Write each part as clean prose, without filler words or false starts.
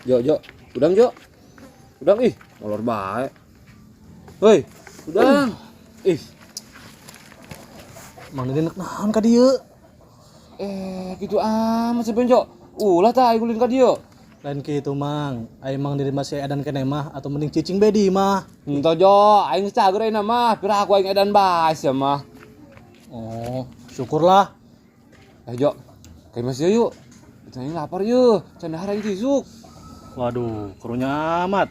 Jo, Jo, udang Jo. Udang ih, molor bae. Hoi, udang. Ih, Mang Didin naon ka dieu? Eh, gitu amat sih Benjo. Ulah tah aing ulin ka dieu. Lain kitu Mang, ai Mang Didin masih edan keneh mah atau mending cicing be di imah. Henteu Jo, aing geus cager ayeuna mah, pira aku aing edan bae sia mah. Oh, syukurlah. Eh Jo, kayak masih yuk. Aing lapar yeuh, can dahar aing tisuk. Waduh, karunya amat.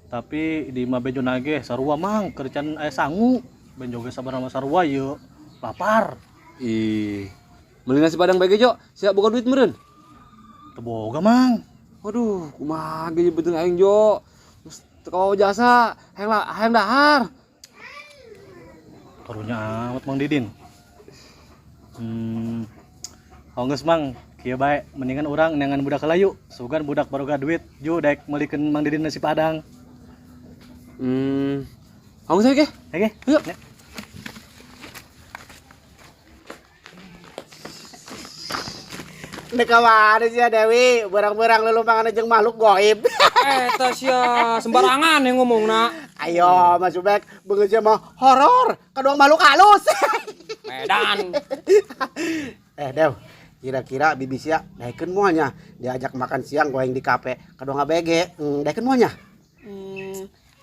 Tapi di imah Benjo nage sarua Mang, keur can aya sangu. Benjo ge sabarna mah sarua yeuh. Lapar. Ih, meuli nasi padang bae ge Jo, siap boga duit meureun. Teu boga Mang. Waduh, kumaha ge beuteung aing Jo. Geus teu kawa jasa, hayang hayang dahar. Karunya amat Mang Didin. Oh geus Mang, kieu bae mendingan urang neangan budak heula yuk. Sugan budak baroga duit, ju daek meulikeun Mang Didin nasi padang. Haung saya ge. Oke, Yuk. Ya. Dek kamana sih ya Dewi, berang-berang lelumpangan jeung makhluk goib. Eta sia sembarangan yang ngomongna. Ayo Mas Ubek, beungeut sia mah horor, kadua makhluk halus. Medan. Dew, kira-kira bibi sia daekeun moal nya diajak makan siang goeng di kafe, kadua ngabege, daekeun moal nya?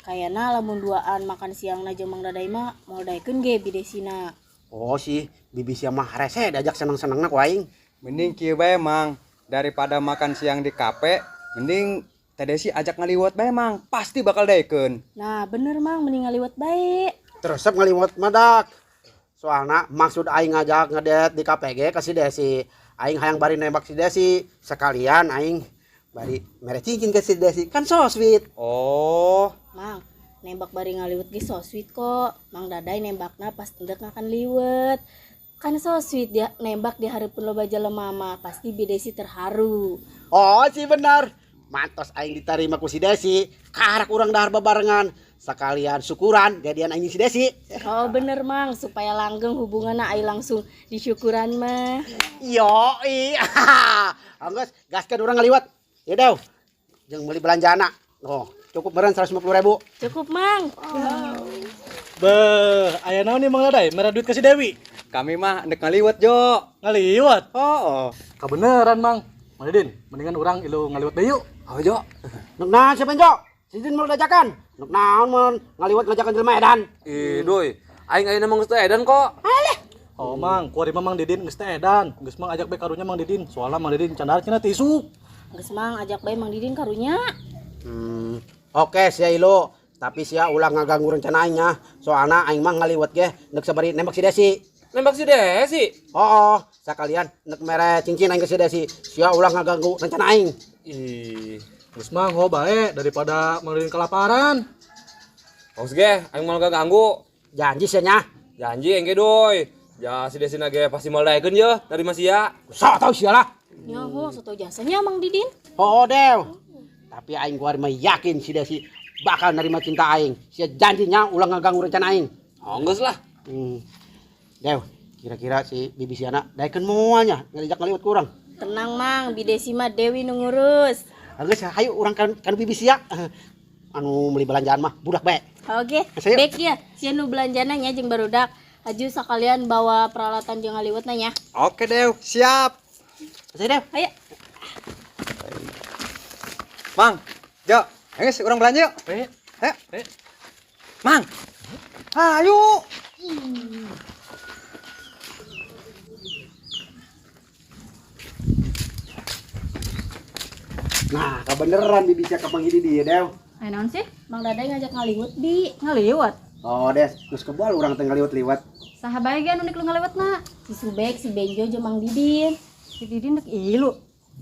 Kayana lamun duaan makan siangna jeung Mang Dadai mah moal daekeun ge bi Desina. Oh sih, bibi sia mah rese diajak seneng-senengna ku aing. Mending kieu bae Mang, daripada makan siang di kafe, mending Teh Desi ajak ngaliwat bae Mang, pasti bakal daekeun. Nah, bener Mang, mending ngaliwat bae. Teresep ngaliwat madak. Soalna maksud aing ngajak ngedet di kafe ge ka si Desi. Aing hayang bari nembak si Desi, sekalian aing bari mere cincin ke si Desi, kan so sweet. Oh. Mang, nembak bari ngaliwat ge so sweet kok. Mang Dadai nembakna pas endek ngakan liwet. Kan so sweet dia nembak di hareupeun loba jelema mah, pasti Bi Desi terharu. Oh sih benar. Mantos aing diterima ku si Desi, karak urang dahar bebarengan. Sekalian syukuran jadian aing si Desi. Oh bener Mang, supaya langgeng hubunganna aing langsung disyukuran mah. Yoi. Anggus, gaskeun urang ngaliwat. Ya dew. Jeung meuli belanjaana. Oh, cukup meureun 150.000. Cukup Mang. Oh. Beuh, aya naon nih Mang Dadai? Mere duit ke si Dewi. Kami mah ndek ngaliwat, Jo. Ngaliwat? Oh, oh. Kabeneran, Mang. Mang Didin, mendingan urang ilu ngaliwat deui yuk. Ayo, Jo. Nuk naon siapa, Jo? Si Didin mau diajakan. Nuk naon mun ngaliwat ngajakan jelema edan. Ih, doi. Aing ayeuna mah geus teu edan kok. Alah. Oh, Mang, kuari mah Mang Didin geus teu edan. Geus Mang ajak bae karunya Mang Didin. Soalna Mang Didin can dahar cenah ti isuk. Geus Mang ajak bae Mang Didin karunya. Oke, sia ilu. Tapi sia ulah ngaganggu rencana aing nya. Soalna aing mah ngaliwat ge neuk sabari nembak si Desi. Nembak si Desi? Oh, oh, sekalian nek mere cincin aing ke si Desi. Sia ulah ngaganggu rencana aing. Ih, geus mah ho bae daripada Mang Didin kelaparan. Awas ge, aing moal ganggu. Janji sia nya. Janji aing ge doi. Ja si Desi na ge pasti moal daekeun yeuh dari mah sia. Sok tau sia lah. Nyaho sok tau jasanya Mang Didin. Oh, oh dew. Tapi aing kuari mah yakin si Desi bakal nerima cinta aing. Sia janjinya ulah ngaganggu rencana aing. Oh, geus lah. Dew, kira-kira si bibi siana daekeun moal nya ngajak ngaliwat ku urang. Tenang Mang, Bi Desi mah Dewi nu ngurus. Geus hayu urang kan bibi sia. Anu meuli belanjaan mah budak bae. Oke, Ayo. baik ya. Sia nu belanjana nya jeung barudak. Aju sekalian bawa peralatan jeung ngaliwetna nya. Oke Dew, siap. Ayo Dew. Ayo. Mang, Jo, ayo geus urang belanja yuk. Ayo. Ayo. Ayo. Mang. Ayo. Nah, kebeneran bibi sia kapanggih di dieu, Dew. Aya naon sih? Mang Dadai ngajak ngaliwet, Bi. Ngaliwet? Oh, Des, geus kebal urang teh ngaliwet-liwet. Saha bae ge anu nik lu ngaliwetna? Si Subek, si Benjo jeung Mang Didin. Si Didin dek ilu.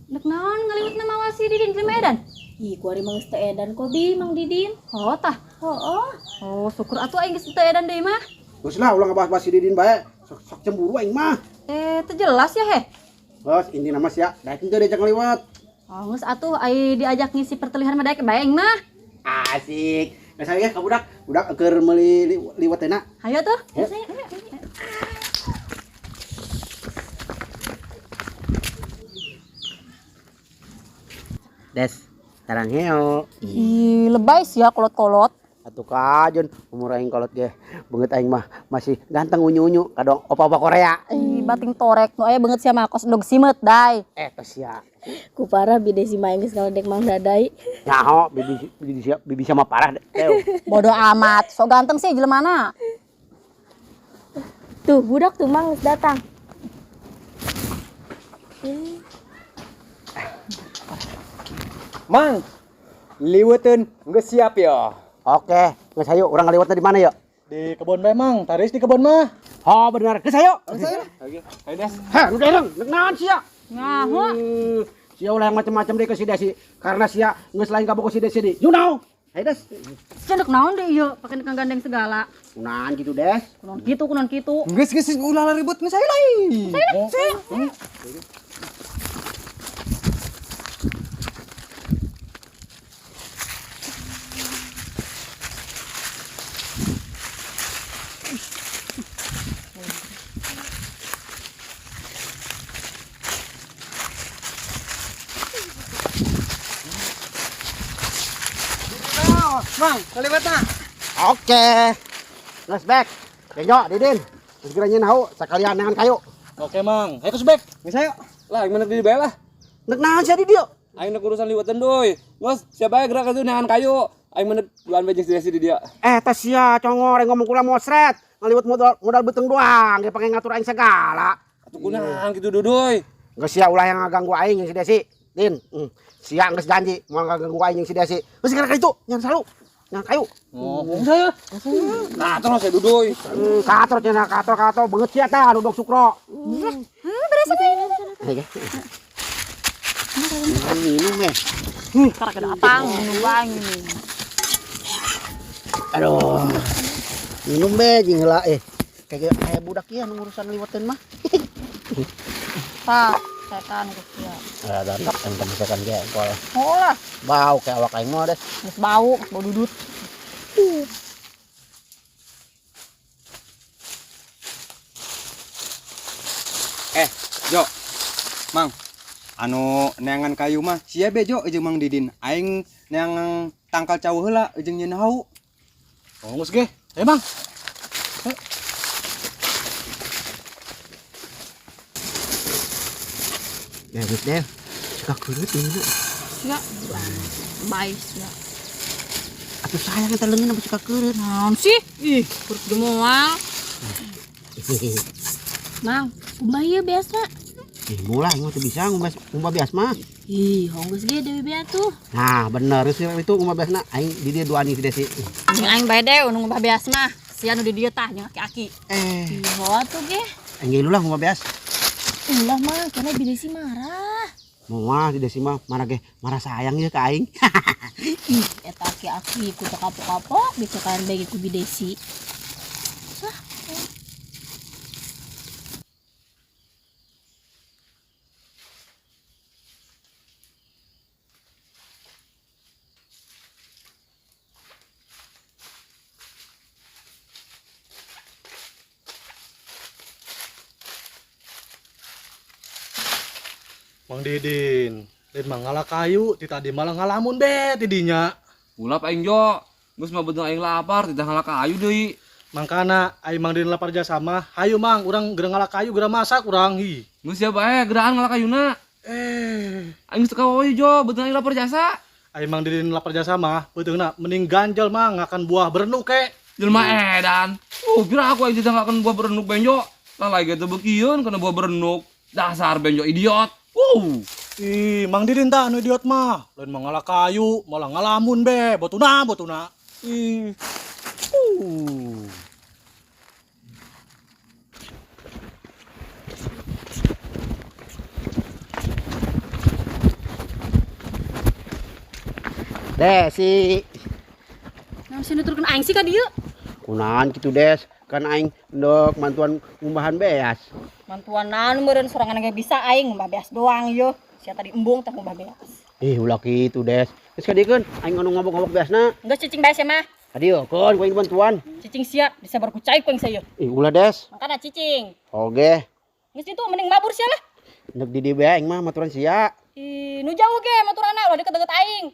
Dek naon ngaliwetna mawa si Didin di Medan? Ih, kuari mah geus teu edan kok, Bi, Mang Didin. Oh, tah. Oh, oh. Oh, syukur atuh aing geus teu edan deui mah. Geus lah ulah ngabahas-bahas si Didin bae. Sok, sok cemburu aing mah. Teu jelas ya heh. Bos, intina mah sia, daek teu diajak ngaliwet. Oh, geus atuh ai diajak ngisi pertelihan mah daek bae aing mah. Asik. Saya ka budak, budak keur meuli liwetna. Hayo tuh. Ayo. Des, sarang heo. Ih, lebay sih ya kolot-kolot. Atuh kajun, umur aing kolot ge. Beungeut aing mah masih ganteng unyu-unyu kadong opa-opa Korea. Ih, bating torek nu aya beungeut sia mah kos dog simet dai. Tos sia. Ku parah bi Desi mah geus ngaledek Mang Dadai. Nyaho bibi sia mah parah deh. Bodoh amat, sok ganteng sih jelemana. Tuh, budak tuh Mang geus datang. Mang, liweteun geus siap ya. Oke, geus hayu urang ngaliwetna di mana ya? Di kebon bae Mang, taris di kebon mah. Oh bener, geus hayu. Ayo, ayo Des. Heh, nu dereng, nek naon sia? Nyaho. Sia ulah yang macam-macam deh ke si Desi. Karena sia geus lain kabogoh si Desi di. You know. Hayu Des. Sia ndek naon deui ieu, pake ndek gandeng segala. Kunaon kitu Des? Kunaon kitu, kunaon kitu. Geus geus ulah ribut geus hayu lain. Mang, kaliwatna. Oke. Geus back. Benjo, Didin. Geus geura nyeun hau sakalian neangan kayu. Oke Mang, hayu ke subek. Geus hayu. Lah, aing mah di bae lah. Nek naon sia di dieu? Aing nek urusan liwetan doi. Geus, siapa bae gerak atuh neangan kayu. Aing mah duaan bae jeung si Desi di dia. Teh sia congor ngomong kula mosret. Ngaliwet modal beuteung doang, ge pake ngatur aing segala. Atuh kunaon kitu duduy. Geus sia ulah yang ngaganggu aing jeung si Desi. Din, sia geus janji moal ngaganggu aing jeung si Desi. Geus gerak ka ditu, nyan salu. Nyan kayu. Oh, saya. Nah, terus saya duduy. Kator cenah kator beungeut sia tah duduk sukro. Beres atuh. Minum eh. Karak datang minum bae ini. Aduh. Minum be jeung heula eh. Kayak aya budak ieu nu urusan liweteun mah. Tah, setan geus sia. Ada tak enten setan ge engkol. Oh lah, Bau kayak awak aing mah des. geus bau, bau dudut. Jo. Mang, anu neangan kayu mah sia be Jo jeung Mang Didin. Aing neangan tangkal cau heula jeung nyeun hau. Oh, geus ge. Ayo Mang. Ya geus deh. Suka kurit ini. Sia. Bae sia. Atuh sayang eta leungeun apa suka kurit. Naon sih? Ih, kurit ge moal. Mang, kumaha ieu beasna? Ih, mulai aing mah teu bisa ngumbah beas mah. Ih, honggeus ge deui bea tuh. Nah, bener sih itu ngumbah beasna aing di dieu duaan si Desi. Jeung aing bae deh nu ngumbah beas mah. Sia nu di dieu tah jeung aki-aki. Eh, Ih, hoa tuh ge. aing ge ulah ngumbah beas. Ulah mah, karena bi Desi marah. Moal si Desi mah marah ge, marah sayang ieu ka aing. Ih, eta aki-aki ku teu kapok-kapok dicekan bae ku bi Desi. Sah. Mang Didin, lain mah ngala kayu, ti tadi malah ngalamun be tidinya. Ulap aing Jo. Geus mah beuteung aing lapar, tidak ngala kayu deui. Mangkana aing Mang Didin lapar jasa mah, hayu Mang, urang geura ngala kayu, geura masak urang hi. Geus sia bae geraan ngala kayuna. Aing geus teu kawayu Jo, beuteung aing lapar jasa. Aing Mang Didin lapar jasa mah, beuteungna mending ganjel Mang ngakan buah berenuk ke. Jelema edan. Pira aku aing tidak ngakan buah berenuk benjo. Lah lagi teu beukieun kana buah berenuk. Dasar benjo idiot. Wow. Ih, Mang Didin tah anu idiot mah. Lain mah ngala kayu, malah ngalamun be. Botuna, botuna. Ih. Desi. Naon sih nuturkeun aing sih ka dieu? Kunaon kitu Des? Kan aing ndok mantuan ngumbahan beas. Mantuan naon meureun sorangan ge bisa aing ngumbah beas doang yeuh. Sia tadi embung teh ngumbah beas. Ih, ulah kitu Des. Geus kadiekeun aing anu ngobok-ngobok beasna. Geus cicing bae sia mah. Kadieukeun ku aing bantuan. Cicing sia disabar ku cai ku aing sia. Ih, ulah Des. Makana cicing. Oge. Geus ditu mending mabur sia lah. Nek di dieu bae aing mah maturan sia. Ih, nu jauh ge maturana ulah deket-deket aing.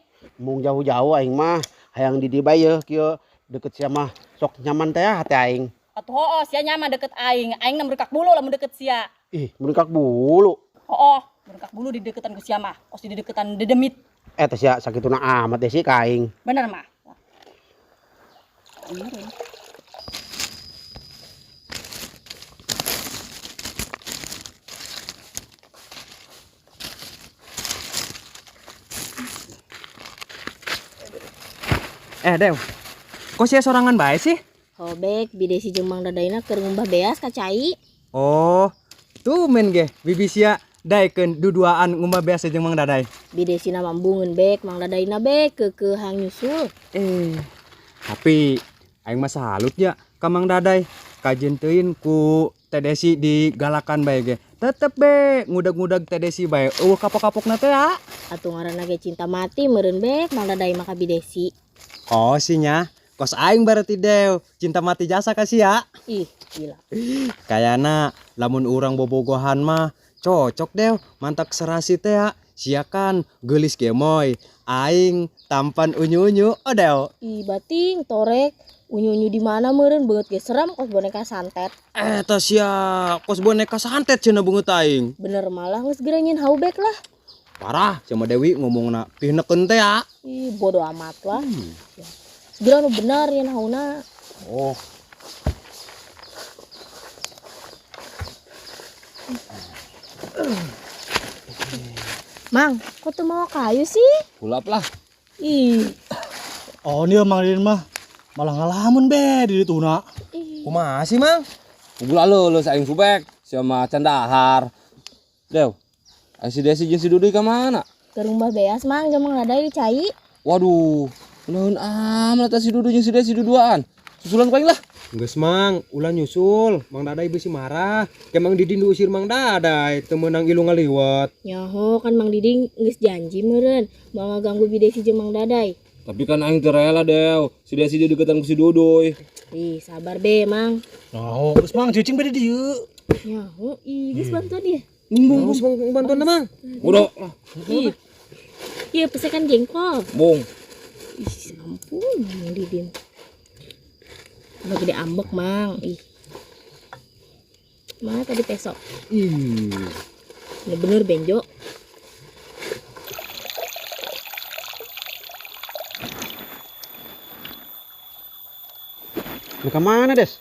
Mung jauh-jauh aing mah hayang di dieu bae yeuh kieu deket sia mah sok nyaman teh hati aing. Atuh hooh sia nyaman deket aing. Aing na merengkak bulu lamun deket sia. Ih, merengkak bulu. Hooh, merengkak bulu di deketan ku sia mah. Kos di deketan dedemit. Teh sia sakituna amat deh sih ka aing. Bener mah. Dew. Kok sia sorangan bae sih? Hobek Bidesi jeung Mang Dadaina keur ngumbah beas ka cai. Oh, tumen ge bibi sia daekeun duduaan ngumbah beas jeung Mang Dadai. Bidesina mambungeun bek, Mang Dadaina bek keukeuh hang nyusul. Tapi aing mah salut ya ka Mang Dadai. Kajeun teuing ku Teh Desi digalakan bae ge. Tetep be ngudag-ngudag Teh Desi bae. Eueuh kapok-kapokna teh ya. Atuh ngaranna ge cinta mati meureun bek Mang Dadai mah ka Bidesi. Oh sinya, kos aing berarti Dew, cinta mati jasa ka sia. Ih, gila. Kayana lamun urang bobogohan mah cocok Dew, mantak serasi teh ya. Sia kan geulis gemoy, aing tampan unyu-unyu, oh Dew. Ih, bating torek unyu-unyu di mana meureun beungeut ge seram kos boneka santet. Eta sia kos boneka santet cenah beungeut aing. Bener malah geus geura nyin haubek lah. Parah sama Dewi ngomongna pihneken teh ya. Ih, bodo amat lah. Segera nu bener yen hauna. Oh. Mang, kok tuh mau kayu sih? Kulap lah. Ih. Oh, nih Mang Didin mah malah ngalamun be di dituna. Kumaha sih, Mang? Gula lo aing subek sama candahar. Dew. Ai si Desi jeung si Duduy ka mana? Ke rumah beas Mang, jeung Mang Dadai di cai. Waduh, naon amat si Duduy jeung si Desi duduaan. Susulan ku aing lah. Geus Mang, ulah nyusul. Mang Dadai bisi marah. Ke Mang Didin diusir Mang Dadai, teu meunang ilu ngaliwat. Nyaho kan Mang Didin geus janji meureun moal ngaganggu Bi Desi jeung Mang Dadai. Tapi kan aing teu rela, Dew. Si Desi dideketan ku si Duduy. Ih, sabar be, Mang. Nyaho, geus Mang cicing be di dieu. Nyaho, ih geus bantuan dia. Bung, geus bantuan Mang. Udah. Ih. Iya, pesekan jengkol. Bung. Ih, ampun Mang Didin. Udah gede ambek, Mang. Ih. Mana tadi pesok? Ih. Bener-bener benjo. Ke mana, Des?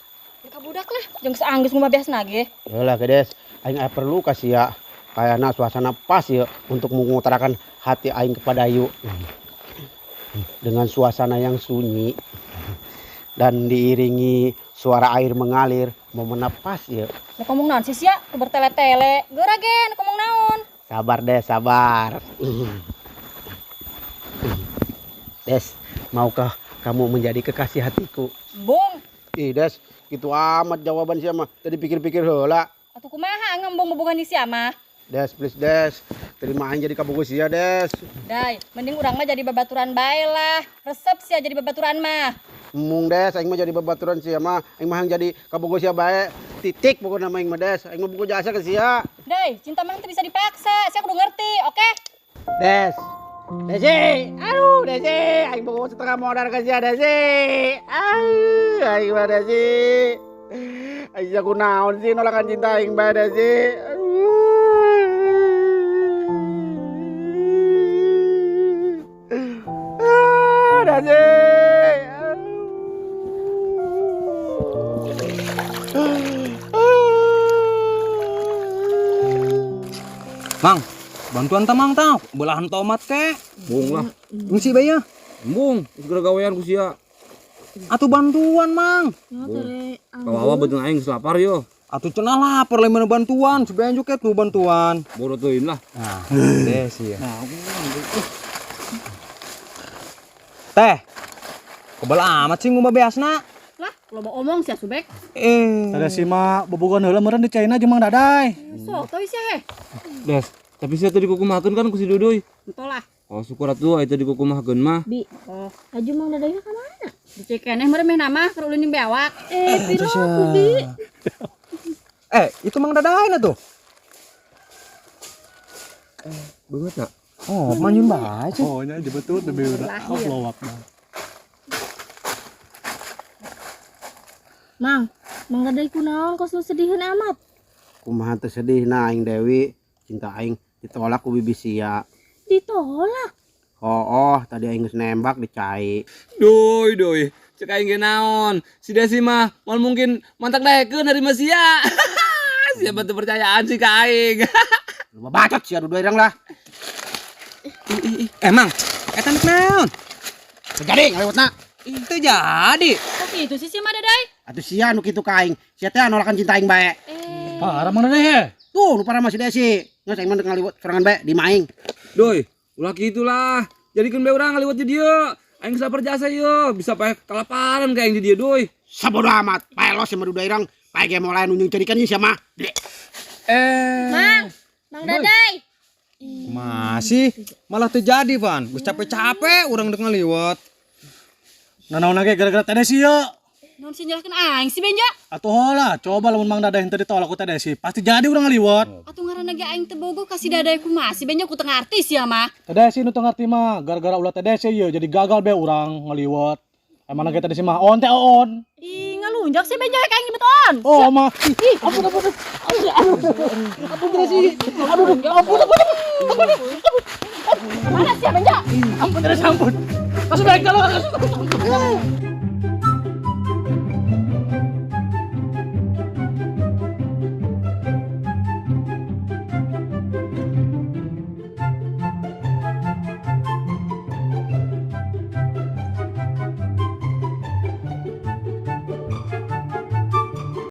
Ka budak lah, jeung saanggeus ngumbah beas nage. Heula ke Des, aing aya perlu ka sia. Kayana suasana pas ya untuk mengutarakan hati aing kepada Ayu. Dengan suasana yang sunyi dan diiringi suara air mengalir, momenna pas ya. Nek ngomong naon sih sia, bertele-tele. Geura ge, nek ngomong naon? Sabar Des, sabar. Des, maukah kamu menjadi kekasih hatiku? Bung. Ih Des, gitu amat jawaban sia mah. Tadi pikir-pikir heula. Atuh kumaha ngembong bobogan sia mah? Des, please Des. Terima aing jadi kabogoh sia, Des. Dai, mending urang mah jadi babaturan bae lah. Resep sia jadi babaturan mah. Mung Des, aing mah jadi babaturan sia mah. Aing mah jadi kabogoh sia bae. Titik pokokna mah aing mah Des. Aing mah bogoh jasa ke sia. Dai, cinta mah teu bisa dipaksa. Sia kudu ngerti, oke? Des. Desi, aduh Desi, aing bogoh setengah modal ke sia Desi. Aduh, aing mah Desi. Aing jago naon sih nolakan cinta aing bae Desi. Aduh. Desi. Mang, bantuan ta Mang tah, belahan tomat ke. Bung lah. Ngisi bae ya. Bung, geus gawean ku sia. Atuh bantuan Mang. Kawawa beuteung aing geus lapar yo. Atuh cenah lapar lain mana bantuan, si Benjo ke tuh bantuan. Bodoh teuing lah. Nah, Desi ya. Teh. Kebal amat sih ngumbah beasna. Lah, loba omong sia Subek. Tadi si mah bobogohan heula meureun di China jeung Mang Dadai. Sok teuing sia heh. Des, tapi sia tadi kukumahakeun kan ku si Duduy. Entah lah. Oh, syukur atuh aya tadi kukumahakeun mah. Bi, oh, aju Mang Dadai ka mana? Dicek keneh meureun meh nama keur ulin bewak. Piro aku bi. Itu Mang Daday na tuh. Banget nak. Oh, manyun bae. Oh, nya jebetut lebih udah Lahir. lowak mah. Mang, Mang Daday kunaon kos nu sediheun amat. Kumaha teu sedih na aing Dewi, cinta aing ditolak ku bibi sia. Ditolak. Oh, tadi aing geus nembak dicai. Doi doi, cek aing ge naon. Si Desi mah moal mungkin mantak daekeun dari sia. Siapa tuh percayaan sih ka aing. Lu bacot sia dua irang lah. Emang eta nek naon? Terjadi ngaliwetna. Itu jadi. Kok gitu sih si Mang Daday? Atuh sia nu kitu ka aing. Sia teh nolakan cinta aing bae. Parah Mang Daday he. Tuh, nu parah mah si Desi. Geus aing mah dek ngaliwet sorangan bae di imah aing. Doi, ulah kitulah. Jadikeun bae urang ngaliwet di dieu. Aing geus lapar jasa ieu, bisa pae kalaparan ka aing di dieu doi. Sabodo amat. Pae los sama duda irang. Pae ge moal aya nu nyeuncerikan ieu sia mah. Mang, Mang Daday. Masih malah terjadi, Van. Geus capek-capek urang dek ngaliwet. Nanaon ge gara-gara Teh Desi ye. Naon sih nyalahkeun aing si Benjo? Atuh hola, coba lamun Mang Daday henteu ditolak ku Teh Desi, pasti jadi urang ngaliwet. Atuh ngaranna ge aing teu bogoh ka si Daday kumaha si Benjo ku teu ngarti sia mah. Teh Desi nu teu ngarti mah, gara-gara ulah Teh Desi ye jadi gagal be urang ngaliwet. Emang ge Teh Desi mah on teh on. Ih, ngalunjak si Benjo ka aing beton. Oh mah. Ih, ampun ampun. Ampun ampun Desi. Aduh, ampun ampun. Ampun. Mana sia Benjo? Ampun Desi ampun. Langsung baik kalau.